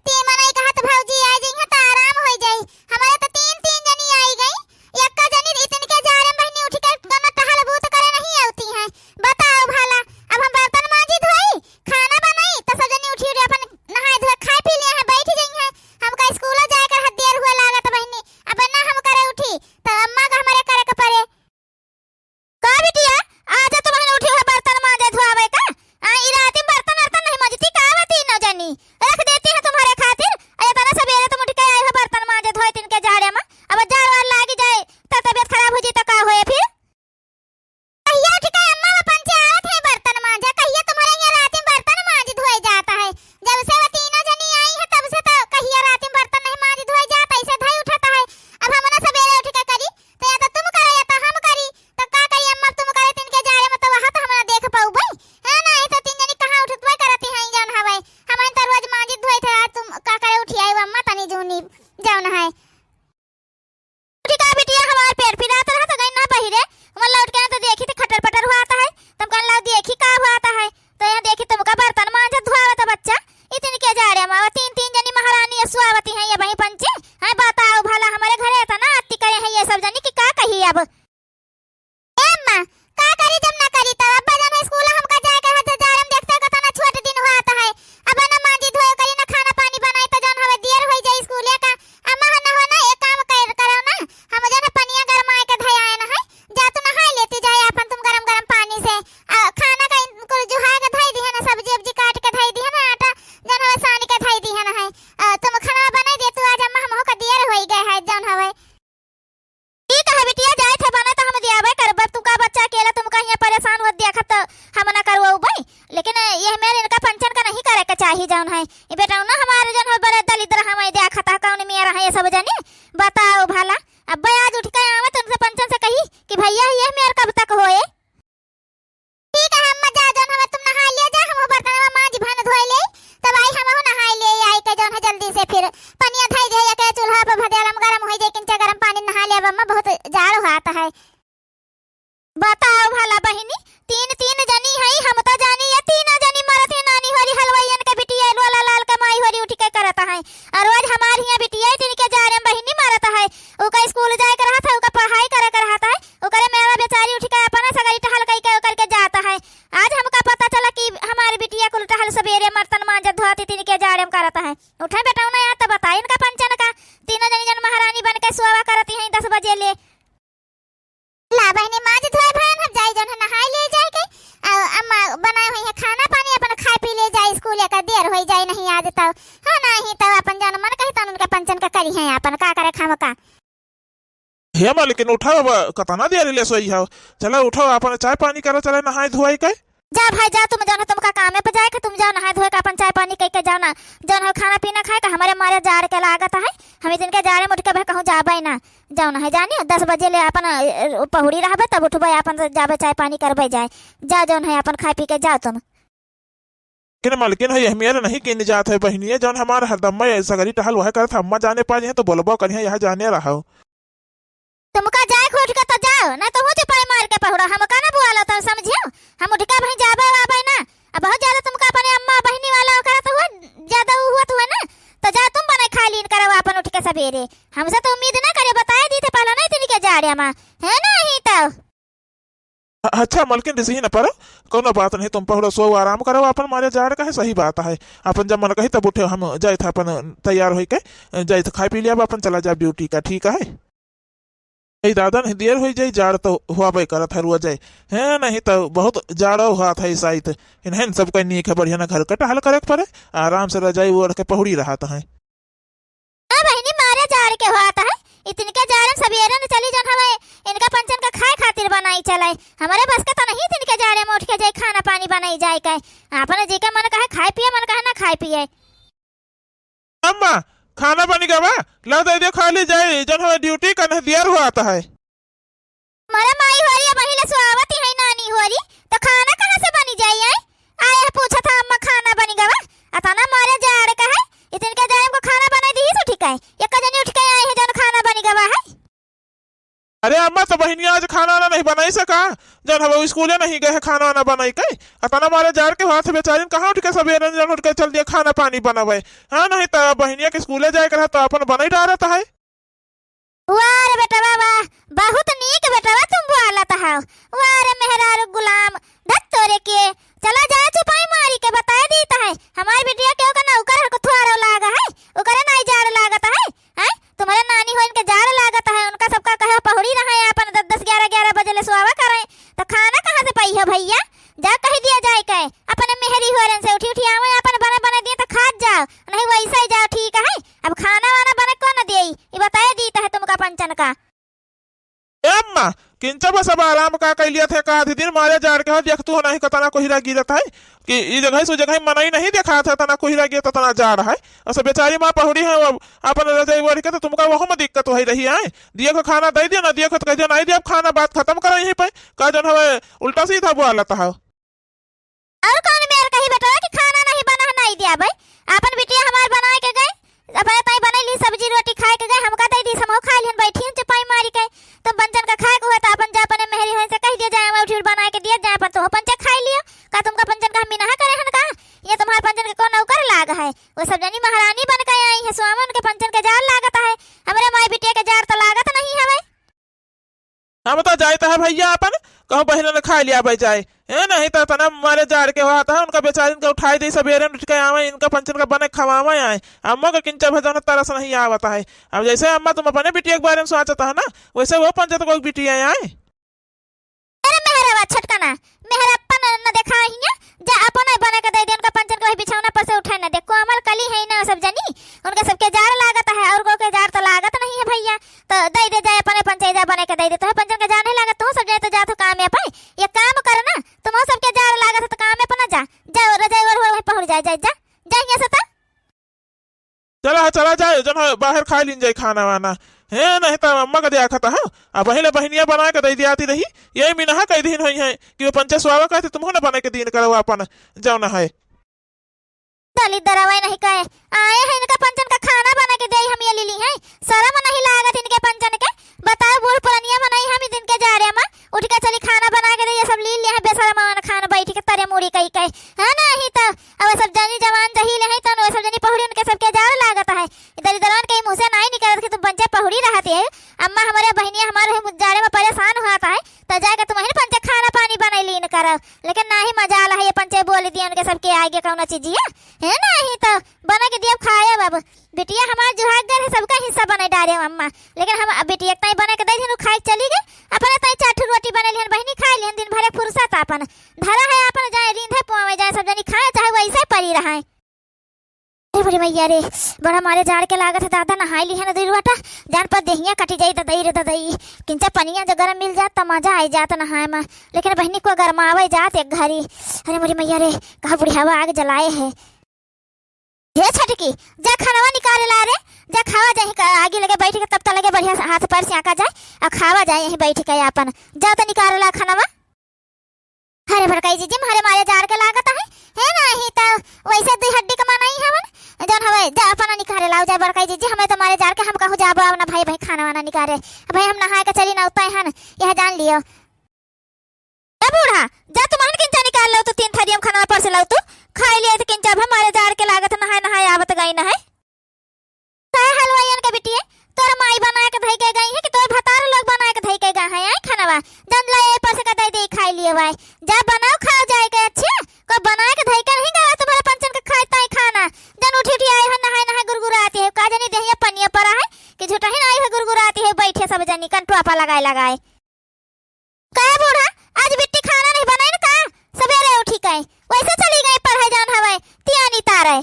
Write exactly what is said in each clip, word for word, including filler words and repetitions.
तीन मनई कहत भौजी आ जइहैं त आराम होइ जाई। हमरे त तीन तीन जनी आई गई, एक्का जनी इतनी के जाड़े में बहिनी उठि के कौनो टहल बूत करे नहीं आवती हैं। बताओ भला, अब हम बर्तन मांजी धोई, खाना बनाई, त सब जनी उठि उठि अपन नहाए धोए खाए पी लिहे हैं, बैठ जइहैं। हमका स्कूल जाए के हद देर हुए लागत बहिनी, अब ना हम करे उठी, त अम्मा का हमरे करे के पड़े। का बिटिया, आज तुमहन उठी हो बर्तन मांजे धोआवे का? आ, ई राती में बर्तन वर्तन नहीं मांजती का बा तीनों जनी? रख देती है तुम्हरे खातिर। अरे तना सबेरे तुम उठ के आए हो बर्तन मांजे धोए तीन के जाड़े में। अब जाड़ वाड़ लागी जाए, त तबियत खराब होइ जाई त का होए फिर? कहिया उठ के अम्मा वो पंचे आवत है बर्तन मांजे, कहिया तुम्हरे यहाँ राती में बर्तन मांज धोए जाता है? जब से वो तीनों जनी आई है तब से तो कहिया राती में बर्तन नहीं मांज धोए जाता, ऐसे धई उठाता है। अब हम ना सबेरे उठ के करी, त या त तुम करो या त हम करी। त का करी अम्मा, तुम करे तीन के जाड़े में त वहाँ त हम ना देख पउबे। है ना, ई त तीन जनी कहाँ उठत बे करती हैं जौन हवे। हमन त रोज मांजित धोइत है, तुम का करे उठी आई अम्मा तनी जूनी जौन है। उठी का बिटिया, हमार पेट पिरात रहा त गई ना बहिरे। हम लौट के आए त देखी त खटर पटर हुआत है। तब कहन लाओ देखी का हुआत है। त यहाँ देखी तुमका बर्तन मांजत धोआवत बच्चा। इतनी के जाड़े में तीन तीन जनी महारानी ये सुआवती हैं ये वहीं पंचे। हैं बताओ भला हमरे घरे इतना अति करे हैं ये सब जनी कि का कही अब। ए अम्मा, का करी जब ना करी तब? अब्बा जब स्कूल हमका जाए के रहत जाड़े में देखते हो कितना छोट दिन हुआत है। अब ना मांजी धोए करी ना खाना पानी बनाई त जौन हवे देर होइ जाई स्कूले का। अम्मा हो ना हो ना एक काम कर, करो ना, हम जौन पनिया गरमाए के धयाए ना है, जा तू नहाई लेती जाए आपन तुम गरम गरम पानी से। आ, खाना का इन-, कुल जुहाए के धई दिहन, सब्जी उब्जी काट के धई दिहन, आटा जौन हवे सान के धई दिहन है। आ, तुम खाना बनाई दे तू आज अम्मा, हमहू का देर होई गए है जौन हवे। ठीक है बिटिया, जाए थे बने तो हम दियाबे करब। तू का बच्चा अकेला तुम कहिया परेशान होत देखब तो हम ना करवउबे। लेकिन ये मेर इनका पंचन का नहीं करे के चाही जौन है। ये बेटा ना हमारे जौन है बड़े दलिद्र हमें देखत है कौन मेर है ये सब जनी। बताओ भला। अब्बे आज उठ के आवत उनसे पंचन से कही कि भैया, ये मेर कब तक होए? ठीक है अम्मा, जा जौन हवे तुम नहाई ले जा, हम बर्तनवा मांज भान धोए ले, तब आई हमहू नहाई ले, आई के जौन है जल्दी से फिर पनिया धई दे, या के चूल्हा पे भदेलम गरम होई जाई, किंचा गरम पानी नहा ले, अब अम्मा बहुत जाड़ हुआत है। बताओ भला बहिनी, तीन तीन जनी है, हम तो जानी ये तीनों जनी मरत है, नानी होरी हलवाइयन के बिटिया, लोला लाल के माई होरी उठ के करत है। और रोज हमार हियाँ बिटिया इतनी के जाड़े में बहिनी मरत है। ओका स्कूल जाए के रहत है, ओका पढ़ाई करे के रहत है, ओकरे मेरा बेचारी उठ के अपना सगरी टहल कई के ओकर के जात है। आज हमका पता चला कि हमारी बिटिया कुल टहल सबेरे मर्तन मांजत धोती तीन के जाड़े में करत है। उठे बेटौना यहाँ तो बताई इनका पंचन का। तीनों जनी जन महारानी बन के सोवा करती हैं दस बजे ले। ला बहिनी, मांज धोए भयन, हम जाई जौन है नहाई ले जाए के। आ, अम्मा बनाए हुई है खाना पानी, अपन खाए पी ले जाए, स्कूल का देर होई जाए नहीं आज तब। हाँ, नहीं तब अपन जौन मन कही तौन उनके पंचन का करी है, अपन का करे खाम का। हे मालकिन, उठा बाबा, कतना देर ले सोई हो। चला उठो, अपन चाय पानी करो, चले नहाए धोए के। जा भाई जा, तुम जौन है तुमका कामे पे जाए के, तुम जाओ नहाए धोए के, अपन चाय पानी कई के जाओ ना। जौन है खाना पीना खाए के, हमरे मारे जाड़ के लागत है। हम इतन के जाड़े में उठ के भाई कहूँ जाबे ना। जौन है जानी, दस बजे ले अपन, अ, पहुड़ी रहबे, तब उठबे, अपन से जाबे, चाय पानी करबे जाए। जा, जौन है अपन खाए पी के जाओ तुम। लेकिन मलकिन हो, यह मेर नहीं किन जात है बहिनिया, जौन हमार हरदम्मा ये सगरी टहल वह करत, अम्मा जाने पा जइहैं तो बोलबो करिहैं, यह जाने रहो। तुमका जाए के उठ के तो जाओ, नहीं तो हूँ चिपाई मार के पहुड़ा, हमका ना बुआलो तो समझियो, हम उठ के भाई जाबे वाबे ना। अब बहुत ज्यादा तुमका अपने अम्मा बहिनी वाला करत हुआ, ज्यादा उ हुआ तो हुआ ना, तो जा तुम बने खा लीन करो अपन उठ के सबेरे। हमसे तो उम्मीद ना करे, बताए दी थे पहले, नहीं इतनी के जाड़े अम्मा, है ना ही तो। अ-, अच्छा मलकिन, रिसही न परो, कौनो बात नहीं, तुम पहुड़ो, सो आराम करो, अपन मारे जाड़ का है, सही बात है। अपन जब मन कही तब उठे, हम जाए था अपन तैयार होई के, जाए था खाए पी लिया, अपन चला जाब ड्यूटी का, ठीक है? ए दादा, नहीं देर होई जाई, जाड़ तो हुआबे करत है, रुआ जाए। हैं, नहीं तो बहुत जाड़ो हुआ था इस आइत। इन्हें सब कोई नीक है, बढ़िया ना घर का टहल करे के पड़े, आराम से रजाई ओढ़ के पहुड़ी रहत है। हाँ बहिनी, मारे जाड़ के होत है, इतनी के जाड़े में सबेरे न चली जौन हवे, इनका पंचन का खाए खातिर बनाई चले। हमरे बस के तो नहीं इतनी के जाड़े में उठ के जाए खाना पानी बनाई जाए के। आपन जी के मन कहे खाए पिए, मन कहे ना खाए पिए। अम्मा, खाना बनी गवा, ला दे दे खा ली जाए, जौन हवे ड्यूटी का नहीं देर होत है। मोरे माई होरी, अब पहिले सुआवत ही है नानी होरी, तो खाना कहाँ से बनी जाई है? आए है पूछत है अम्मा खाना बनी गवा, अतना मारे जाड़ का है, इतन के जाए को खाना बनाई दी सो ठीक है, एक जनी उठ के आए है जौन खाना बनी गवा है। अरे अम्मा, तो बहिनिया आज खाना ना नहीं बनाई सका, जौन हवे उ स्कूले नहीं गए है खाना वाना बनाई के। अतना मारे जाड़ के हाथ बेचारिन कहाँ उठ के सबेरे जौन उठ के चल दिया खाना पानी बनावे। हाँ, नहीं त बहिनिया के स्कूले जाए के रहा त अपन बनाई डारत है। वाह रे बेटवा वाह, बहुत नीक बेटवा तुम बोलत हौ। वाह रे मेहरारू गुलाम, धत तोरे के। चला जाए चुपाई मारी के बताए दीत है। हमार बिटिया के ओकर नौकर हर को थुआरो लाग है, ओकरे नाई जाड़ लागत है। हैं? तुम्हरे नानी होइन के जाड़ लागत है, उनका सबका कहे पहुड़ी रहे, अपन दस दस ग्यारह ग्यारह बजे ले सोवा करे, त खाना कहाँ से पाई हो भइया? जा कहि दिया जाए के, अपने मेहरी होरन से उठी उठी आवे, अपन बने बने दिए त खात जाओ, नहीं वैसे ही जाओ, ठीक है? अब खाना वाना बने कौन देई, ई बताए दीत है तुमका पंचन का। ए अम्मा, किंचा बस अब आराम का कइ लिया थे, का आधी दिन मारे जाड़ के हो, देख तू हो नहीं कतना कोहिरा गिरत है, कि ई जगह से उ जगह मनई नहीं देखात है, तना कोहिरा गिरत, तना जाड़ है। अस बेचारी माँ पहुड़ी है, अब अपन रजाई ओढ़ के तो तुमका वहू में दिक्कत होई रही है। दिए को खाना दे दिया, ना दिए को तो कह दिया, नहीं दिया, अब खाना बात खतम करो यहीं पे। का जौन हवे उल्टा सीधा बोलत है। और कौन मेर कही बेटवा कि खाना नहीं बना है, नहीं दिया भाई। आपन बिटिया हमार बनाए के गए, अपने ताई बनैली सब्जी रोटी खाए के गए, हमका दे दी, हमहू खाए लिहन, बैठी हन चुपाई मारी के। तुम पंचन का खाए के हुआ त आपन जा अपने मेहरी होन से कहि दिया जाए, हमें उठी उठ बनाए के दिया जाए, अपन तुम पंचे खाए लियो। का तुमका पंचन का हम मिनहा करे हन का? ये तुम्हार पंचन के कौन नौकर लाग है? वो सब जनी महारानी बन के आई है, स्वामी उनके पंचन के जाड़ लागत है, हमरे माई बिटिया के जाड़ त लागत नहीं हवे। हम तो जाइत है भइया अपन, कहूँ बहिनन खाए लिया आवे जाए। ए, नहीं तो तना मारे जाड़ के होत है, उनका बेचारिन के उठाई दे, सबेरे उठ के आवे, इनका पंचन का बने खवावे आए। अम्मा के किंचा भजन तरस नहीं आवत है। अब जैसे अम्मा तुम अपने बिटिया के बारे में सोचत है ना, वैसे वो पंचन को बिटिया आए। अरे मेहरवा छोटकना, मेहरप्पन न देखा हिया, जा अपन बने के दे दे, उनका पंचन के वही बिछौना पर से उठे न दे। कोमल कली है ना सब जनी, उनके सबके जाड़ लागत है, और को के जाड़ तो लागत नहीं है भइया। तो दे दे जाए अपने पंचे, जा बने के दे दे। तोहे पंचन के जाड़ नहीं लागत, तू सब जाए तो जात हो काम में अपन। ये काम कर ना, तुम सबके जाड़ लागत है तो काम में अपना जा, जा रजाई ओढ़ ओढ़ पहुड़ जाए, जा, जा, जा यहाँ से तो। चला, हाँ, चला जाए, जन हो, बाहर खा लीन जाए खाना वाना। हे, नहीं तो अम्मा का दिया खाता है। अब पहले बहनिया बना के दे दिया आती रही, यही मिनहा कह दीन होई है कि वो पंचे स्वावा कहते तुमको ना बने के दीन करो अपन, जाओ ना है। दलित दरवाई नहीं कहे, आए हैं इनका पंचन का खाना बना के दे, हम ये लीली हैं, शर्म नहीं लागत इनके पंचन के। बताओ, बूढ़ पुरनिया मनई हम दिन के जाड़े मा उठ के चली खाना बना के दे, ये सब लीली हैं बेशरम, खान बैठ के तरे मुड़ी कई कई, है नहीं तो। अब सब जनी जवान जहील हैं तो वो सब जनी पहुड़ी उनके सबके जाड़ लागत है। दलित दरवान के मुँह से नहीं निकलत कि तुम पंचे पहुड़ी रहती है। अम्मा हमारे बहनिया हमारे जाड़े में परेशान होत है, त जाके तुम ही पंचे खाना पानी बनाई लीन करो। लेकिन नाही मजाल है, ये पंचे बोल दिया उनके सबके आगे कौनो चीजिया। है नाही तो बना के दिया खाए अब। बिटिया हमार जुहागर है, सबका हिस्सा बने डारे अम्मा। लेकिन हम अब बिटिया ताई बना के दे दिन खाए चली गई, अपने ताई चार ठो रोटी बने लिहन बहनी खाए लिहन, दिन भरे फुर्सत अपन धरा है, अपन जाए रींधे पोवे जाए, सब जनी खाए चाहे वैसे पड़ी रहे। अरे बड़ी मैया रे, बड़ा मारे जाड़ के लागत है दादा, नहाई ली है ना दुई लोटा, जान पर देहिया कटी जाई ददई रे ददई। किंचा पनिया जो गरम मिल जात त मजा आई जात नहाए में, लेकिन बहनी को गरमावे जात एक घरी। अरे मोरी मैया रे, कहा बुढ़ियावा आग जलाए है। हे छटकी, जा खानवा निकाल ला रे, जा खावा जाए, आगे लगे बैठ के तब तक लगे बढ़िया से हाथ पैर से आका जाए, आ खावा जाए यहीं बैठ के अपन। जा तो निकाल ला खानवा। अरे बड़काई जीजी, हमारे मारे जाड़ के लागत है, है नाही तो वैसे दुई हड्डी के मनई हवन, जौन हवे जा अपना निकाले लाओ जाए बड़काई जीजी, हमें तो मारे जाड़ के हम कहूँ जाबो अब ना भाई, भाई खाना वाना निकाले, भाई हम नहाए के चली ना उताए हन, यह जान लियो। ए बूढ़ा, जा तुम हन किंचा निकाल लो तो तीन थारी हम खाना पर से लाओ तू, खाई लिए तो किंचा अब हमारे जाड़ के लागत नहाए नहाए आवत गई ना है। काहे हलवाइयन के बिटिया, तोर माई बनाए के धई के गई है कि तोर भतार लोग बनाए के धई के गए हैं, आई खानवा? जन ला ए पर से कदाई दे खाई लिए भाई। जा बनाओ, खाओ जाए के, अच्छे? कोई बनाए के धई के नहीं गवा तुम्हारे पंचन के खाए ताई खाना। जन उठी उठी आए हो, नहाए नहाए गुरगुराती है। का जानी देहिया पनिया पड़ा है कि झूठा ही आई हो गुरगुराती है, बैठे सब जनी कंटुआ पा लगाए लगाए। का बूढ़ा, आज बिट्टी खाना नहीं बनाइन का? सबेरे उठी के वैसे चली गई पढ़े जान हवे, तियानी तारे।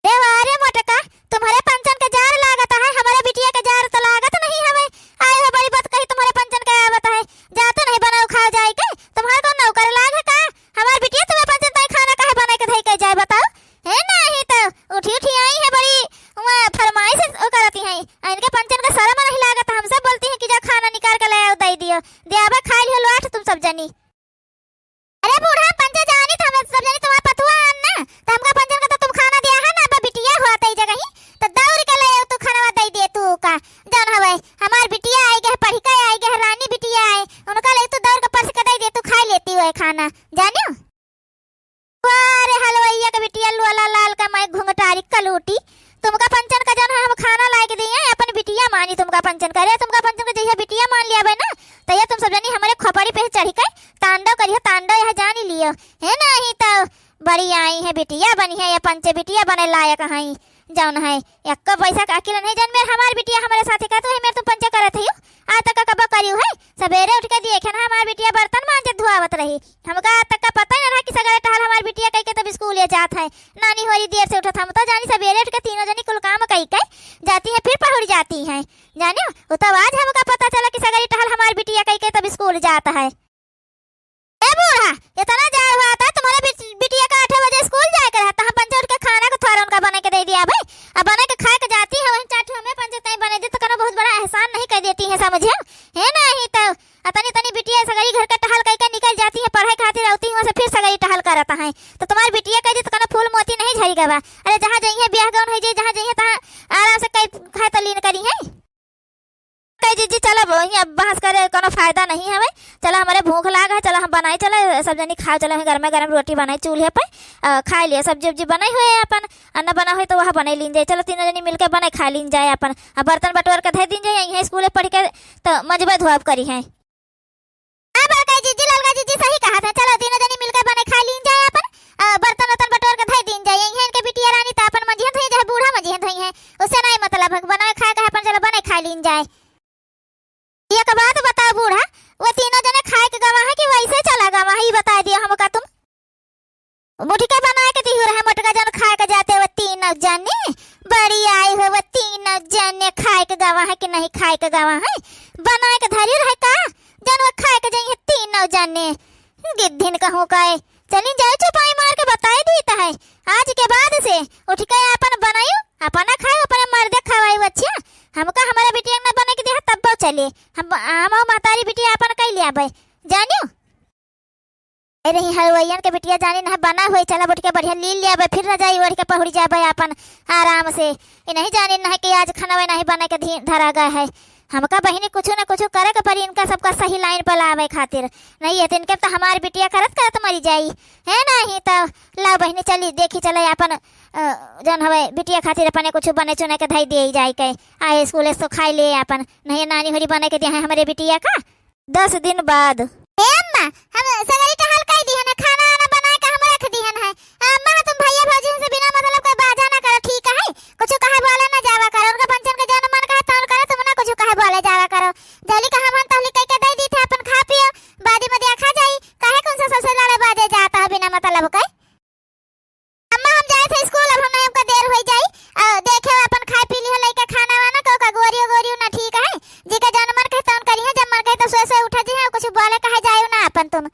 ए वाह रे मोटका, तुम्हारे पंचन के जाड़ लागत है, हमारे बिटिया के जाड़ तो लागत नहीं हवे। आए हो बड़ी बात कही, तुम्हारे पंचन के आवत है, जा तो नहीं बनाओ खाओ जाए के, तुम्हारे कौन नौकर लाग है का? हमार बिटिया तुम्हें पंचन ताई खाना काहे बनाए के धई के जाए बताओ? हे नाही तो उठी उठी आई है बड़ी, वहाँ फरमाइश ओ करती हैं। आ इनके पंचन का शर्म नहीं लागत, हमसे बोलती हैं कि जा खाना निकाल जानियो? अरे हलवइया के बिटिया, लोला लाल का माई घुंघटारी कलूटी, तुमका पंचन का जौन है हम खाना लाइके दिए, अपन बिटिया मानी तुमका पंचन करे, तुमका पंचन का जहिया बिटिया मान लियाबे ना, तहिया तुम सब जनी हमरे खोपड़ी पे चढ़ी के तांडव करिहो, तांडव यह जानी लियो। हे नहीं तो बड़ी आई है बिटिया बनी है, ये पंचे बिटिया बने लायक हैं, जौन है एक्को पैसा का अकिल नहीं, जौन मेर हमार बिटिया हमरे साथे का तो है, मेर तुम पंचे करत हियो, आज तक कबो करियो है? सबेरे उठ के देखे ना हमार बिटिया बर्तन मांजत धुआवत रही, हमका आज तक का पता ही ना रहा कि सगरे टहल हमार बिटिया कई के तब स्कूल ये जात है। नानी होरी देर से उठत, हम तो जानी सबेरे उठ के तीनों जनी कुल काम कई के जाती है, फिर पहुड़ जाती है। जानियो, वो तो आज हमका पता चला कि सगरी टहल हमार बिटिया कई के तब स्कूल जात है। ए बूढ़ा, इतना जाड़ हुआ था, तुम्हारे बिट-, बिटिया का आठ बजे स्कूल जाए के रहता, हम पंचे उठ के खाना को थोड़ा उनका बना के दे दिया भाई। अब बना के खाए के जाती है, वहीं चार ठो हमें पंचे ताई बने दे, तो कनो बहुत बड़ा एहसान नहीं कर देती है, समझे? है नहीं तो, अतनी तनी बिटिया सगरी घर के टहल कई के निकल जाती है, पढ़ाई खातिर रहती हुआ से फिर सगरी टहल करता है, तो तुम्हारी बिटिया कह दी तो कनो फूल मोती नहीं झरी गवा। अरे जहाँ जाइए ब्याह गौन हो जाए, जहाँ जाइए तहाँ आराम से कई खाए तो लीन करी है। कहे, "जीजी, चलो, अब वहीं अब बहस करे, कोनो फायदा नहीं हवे। चलो, हमरे भूख लाग है, चलो, हम बनाई, चलो, सब जनी खाओ, चलो, हम गरमे गरम रोटी बनाई चूल्हे पे, अ, खाई लियो, सब्जी उब्जी बनाई हुए है अपन, अन्न बना हुए तो वह बनाई लीन जाए, चलो, तीनों जनी मिलके बनाई खा लीन जाए अपन, अब बर्तन बटोर के धर दीन जाए, यहीं स्कूले पढ़ के तो मजबे धोअब करी है।" हाँ, बड़का जीजी, ललका जीजी सही कहा था, चलो, तीनों जनी मिलके बनाई खा लीन जाए अपन, अ, बर्तन उर्तन बटोर के धर दीन जाए, यहीं इनके बिटिया रानी तो अपन मंजिहन धोई, चाहे बूढ़ा मंजिहन धोई है, उससे नहीं मतलब है, बनाए खाए का है अपन, चलो, बनाई खा लीन जाए। एक बात बताओ बूढ़ा, वो तीनों जने खाए के गवा है कि वैसे चला गवा है, ई बताइ दियो हमका तुम। मुठिका बनाए के दिहु रहे मोटका जन खाए के जाते, वो तीनों जने बड़ी आई हो, वो तीनों जने खाए के गवा है कि नहीं खाए के गवा है, बनाए के धरी रहे का, जन वो खाए के जाइए तीनों जने। गिद्धिन कहूँ का, चली जाओ चुपाई मार के बताई दीत है, आज के बाद से उठ के अपन बनायो, अपना खाओ, अपने मर्दे खवाई। अच्छा, हमका हमारे बिटिया न बने के दिया तब्बो चले, हम हम महतारी बिटिया अपन कई लियाबे, जानियो। ए रही हलवैयन के बिटिया जानी न बना होई, चला उठ के बढ़िया ली लियाबे, फिर रजाई ओढ़ के पहुड़ जाबे अपन आराम से। ये नहीं जानी न कि आज खाना नहीं बने के धी-, धरा गया है। हमका बहिनी कुछ न कुछ करे के पड़ी इनका सबका सही लाइन पर लावे खातिर। नहीं है तो इनके तो हमार बिटिया करत करत मरी जाई, है नहीं तो। लाओ बहिनी चली देखी चले अपन, अ, जौन हवे बिटिया खातिर अपने कुछ बने चुने के धई दिए जाए के, आए स्कूल से तो खाई ले अपन, नहीं नानी होरी बने के दिया है हमारे बिटिया का। दस दिन बाद। ए अम्मा, हम सगरी टहल कई दिहन है, खाना आना बनाए के हम रख दिहन है। अम्मा, तुम भैया भौजी से बिना मतलब के बाजा ना करो, ठीक है? कुछ कहे बोले ना जावा करो, उनका पंचन के जौन मन कहे तौन करे, तुम ना कुछ कहे बोले जावा करो। जल्दी का हम, हम तहली कई के दे दी थे, अपन खा पियो, बाद में देखा जाई, काहे कौन सा सबसे लड़े बाजे जाता है बिना मतलब के। अम्मा, हम जाए थे स्कूल, अब हम नहीं, हमका देर हो जाई। अ, देखे अपन खाए पी लियो लइका खाना वाना, को का गोरियो गोरियो ना ठीक है, जी का जौन मन कहे तौन करी है, जब मन कहे तो सोए सोए उठा जी है, कुछ बोले कहे जाए ना अपन तुम।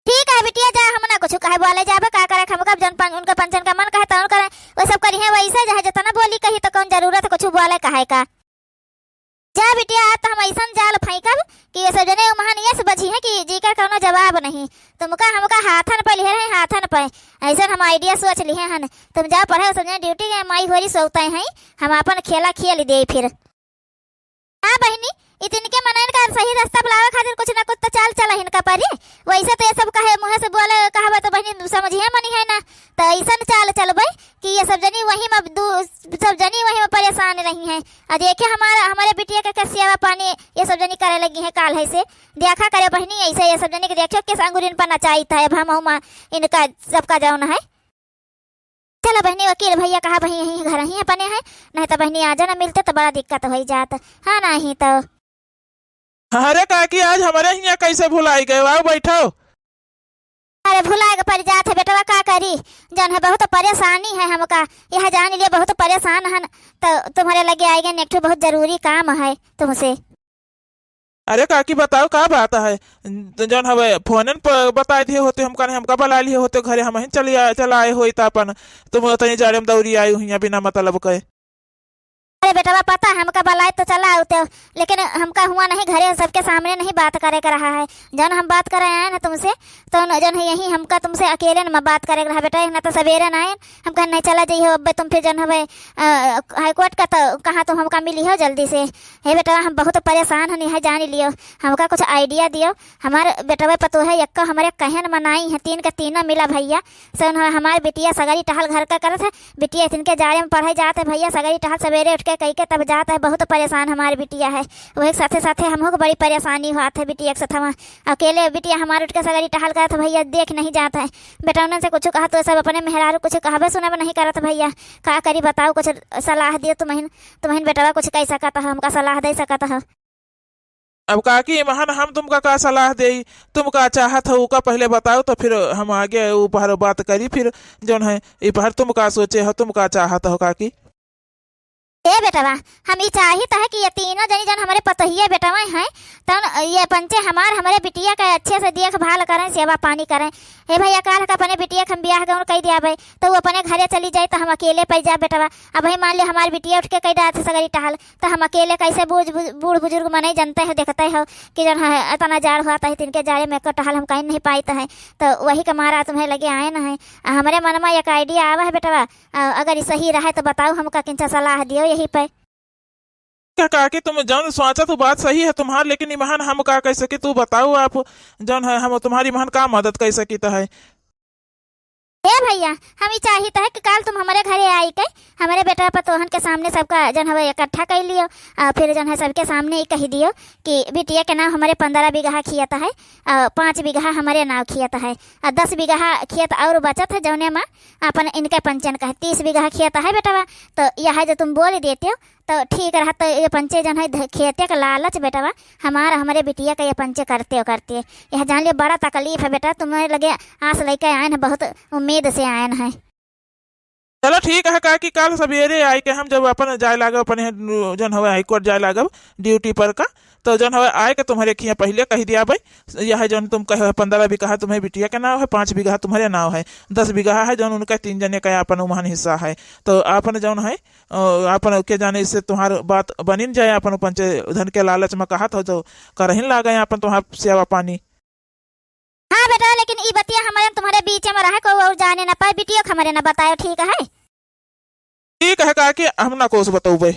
ठीक है बिटिया, जा, हम ना कुछ कहे बोले जाबे, का करे, हमका जौन पं-, उनका पंचन का मन कहे तौन करे, वो सब करी है वैसे, चाहे जितना बोली कही तो कौन जरूरत है कुछ बोले कहे का। जा बिटिया, आज तो हम ऐसन जाल फेंकब कि ये सब जने उम्हन ये से बची है कि जेकर कौनो जवाब नहीं। तुमका हमका हाथन पे लिहे रहे, हाथन पे। ऐसन हम idea सोच लिहे हन। तुम जाओ पढ़े, सब जने ड्यूटी के, माई होरी सोते हैं, हम अपन खेला खेल दे फिर। हाँ बहिनी, इतनी के मनन का सही रास्ता बुलावे खातिर कुछ ना कुछ तो चाल चला इनका परी। वैसे तो ये सब कहे, मुँह से बोले, कहबे तो बहिनी समझिए मनी है ना। तो ऐसन चाल चलबे कि ये सब जनी वही में दू-, सब जनी वही में परेशान रही हैं। आ देखे हमारा, हमारे बिटिया के, के सेवा पानी ये सब जनी करे लगी हैं काल है से। देखा करे बहिनी, ऐसे ये सब जनी के देखियो किस अंगुरिन पर नचाइत है। अब हम हुमा इनका सबका जौन है। चलो बहिनी, वकील भैया कहा बहिनी यहीं घर ही अपने हैं, नहीं तो बहिनी आ जाना मिलते तो बड़ा दिक्कत हो जात। हाँ नहीं तो। अरे काकी, आज हमारे हियाँ कैसे भुलाई गए? आओ बैठो। अरे भुलाए के पड़ जात है बेटवा, का करी, जौन है बहुत परेशानी है हमका, यह जान लिए बहुत परेशान हन, तो तुम्हारे लगे आए गए, एक ठो बहुत जरूरी काम है तुमसे। अरे काकी बताओ का बात है, जौन हवे फोनन पर बताए दिए होते हमका, नहीं हमका बुला लिए होते घरे, हम ही चली आ, चला आए होई त अपन, तुम तनी जाड़े में दौड़ी आई हुई बिना मतलब के। अरे बेटवा, पता है हमका बलाए तो चला आउते, लेकिन हमका हुआ नहीं, घरे सबके सामने नहीं बात करे के रहा है। जौन हम बात करे आए ना तुमसे, तो न-, जौन है यही हमका तुमसे अकेले में बात करे के रहा बेटा, ना तो सवेरे ना आए, हम कहे नहीं चला जइहो, अब तुम फिर जौन हवे, अ, हाई कोर्ट का तो कहाँ तुम हमका मिली हो जल्दी से। हे बेटवा, हम बहुत परेशान हनी है, जान लियो, हमका कुछ idea दियो। हमार बेटवा पतोह है, एक्को हमरे कहन मनाई है, तीन के तीनों मिला भैया। से उन्हें हमार बिटिया सगरी टहल घर का करत है, बिटिया इतन के जाड़े में पढ़े जात है भैया, सगरी टहल सवेरे उठ के कई के तब जात है, बहुत परेशान हमार बिटिया है। वही के साथे साथे हमहू के बड़ी परेशानी होत है बिटिया के साथ। हम अकेले बिटिया हमार उठ के सगरी टहल करत है भैया, देख नहीं जात है। बेटौनन से कुछ कहा तो सब अपने मेहरारू कुछ कहबे सुनब नहीं करत भैया, का करी बताओ, कुछ सलाह दियो तुमहिन, तुमहिन बेटवा कुछ कह सकत हो, हमका सलाह दे सकत हो। अब काकी, इमहन हम तुमका का सलाह देई? तुम का चाहत हो, उका पहिले बताओ, तो फिर हम आगे ऊपर बात करी। फिर जौन है, इपहर तुम का सोचे हो, तुम का चाहत हो काकी? ए बेटवा, हम ई चाहित है कि ये तीनों जनी जौन हमरे पतोहिए बेटवा हैं, तौन ये पंचे हमार, हमरे बिटिया के अच्छे से देखभाल करें, सेवा पानी करें। हे भैया, काल का अपने बिटिया के हम बियाह गौन कई दियाबे, तो वो अपने घरे चली जाए, तो हम अकेले पड़ जाए बेटवा। अब भाई मान ले हमार बिटिया उठ के कई डालत है सगरी टहल, तो हम अकेले कैसे बूढ़ बुज-, बूढ़ बुजुर्ग मनई जानते हो, देखते हो कि जौन है इतना जाड़ होत है, तिनके जाड़े में एको टहल हम कहीं नहीं पाइत है। तो वही के मारा तुम्हें लगे आए न है। आ, हमरे मन में एक idea आवा है बेटवा, आ, अगर ई सही रहे तो बताओ हमका, किंचा सलाह दियो यही पे। का, काकी, तुम जौन सोचत हो बात सही है तुम्हार, लेकिन इमहन हम का कह सकी, तू बताओ आप, जौन है हम तुम्हारी इमहन का मदद कह सकी तो है। ए भैया, हम ई चाहित है कि काल तुम हमरे घरे आई के हमरे बेटा पतोहन के सामने सबका जौन हवे इकट्ठा कइ लियो, आ फिर जौन है सबके सामने ई कहि दियो कि बिटिया के नाम हमरे पन्द्रह बीघा खेत है, आ पाँच बीघा हमरे नाव खेत है, आ दस बीघा खेत और बचत है, जौने में अपन इनके पंचन का है, तीस बीघा खेत है बेटवा। तो यह जो तुम बोल देते हो, तो ठीक रहत, तो ये पंचे जौन है ध-, खेते का लालच बेटवा, हमार, हमरे बिटिया का ये पंचे करते हो, करते। यह जान लियो, बड़ा तकलीफ है बेटा, तुम्हें लगे आस लेके आए हैं, बहुत उम्मीद से आए हैं। चलो ठीक है काकी, काल सवेरे आए के हम जब अपन जाए लागब, अपन जौन हवे हाई कोर्ट जाए लागब ड्यूटी पर का, तो जौन हवे आए के तुम्हरे खिया पहिले कहि दिया भाई, यह जौन तुम कहे पन्द्रह बीघा तुम्हें बिटिया के नाव है, पाँच बीघा तुम्हरे नाव है, दस बीघा है जौन उनका तीन जने का अपन उमहन हिस्सा है, तो अपन जौन है अ, आपन के जाने से तुम्हार बात बनिन जाए, आपन पंचे धन के लालच में कहत हो जो करहिन लागे आपन तुम्हार सेवा पानी। हाँ बेटा, लेकिन ई बतिया हमरे तुम्हरे बीच में रहे, कोई और जाने न पाए, बिटियो के हमरे न बतायो, ठीक है? ठीक है काकी, हम ना कोस बतौबे।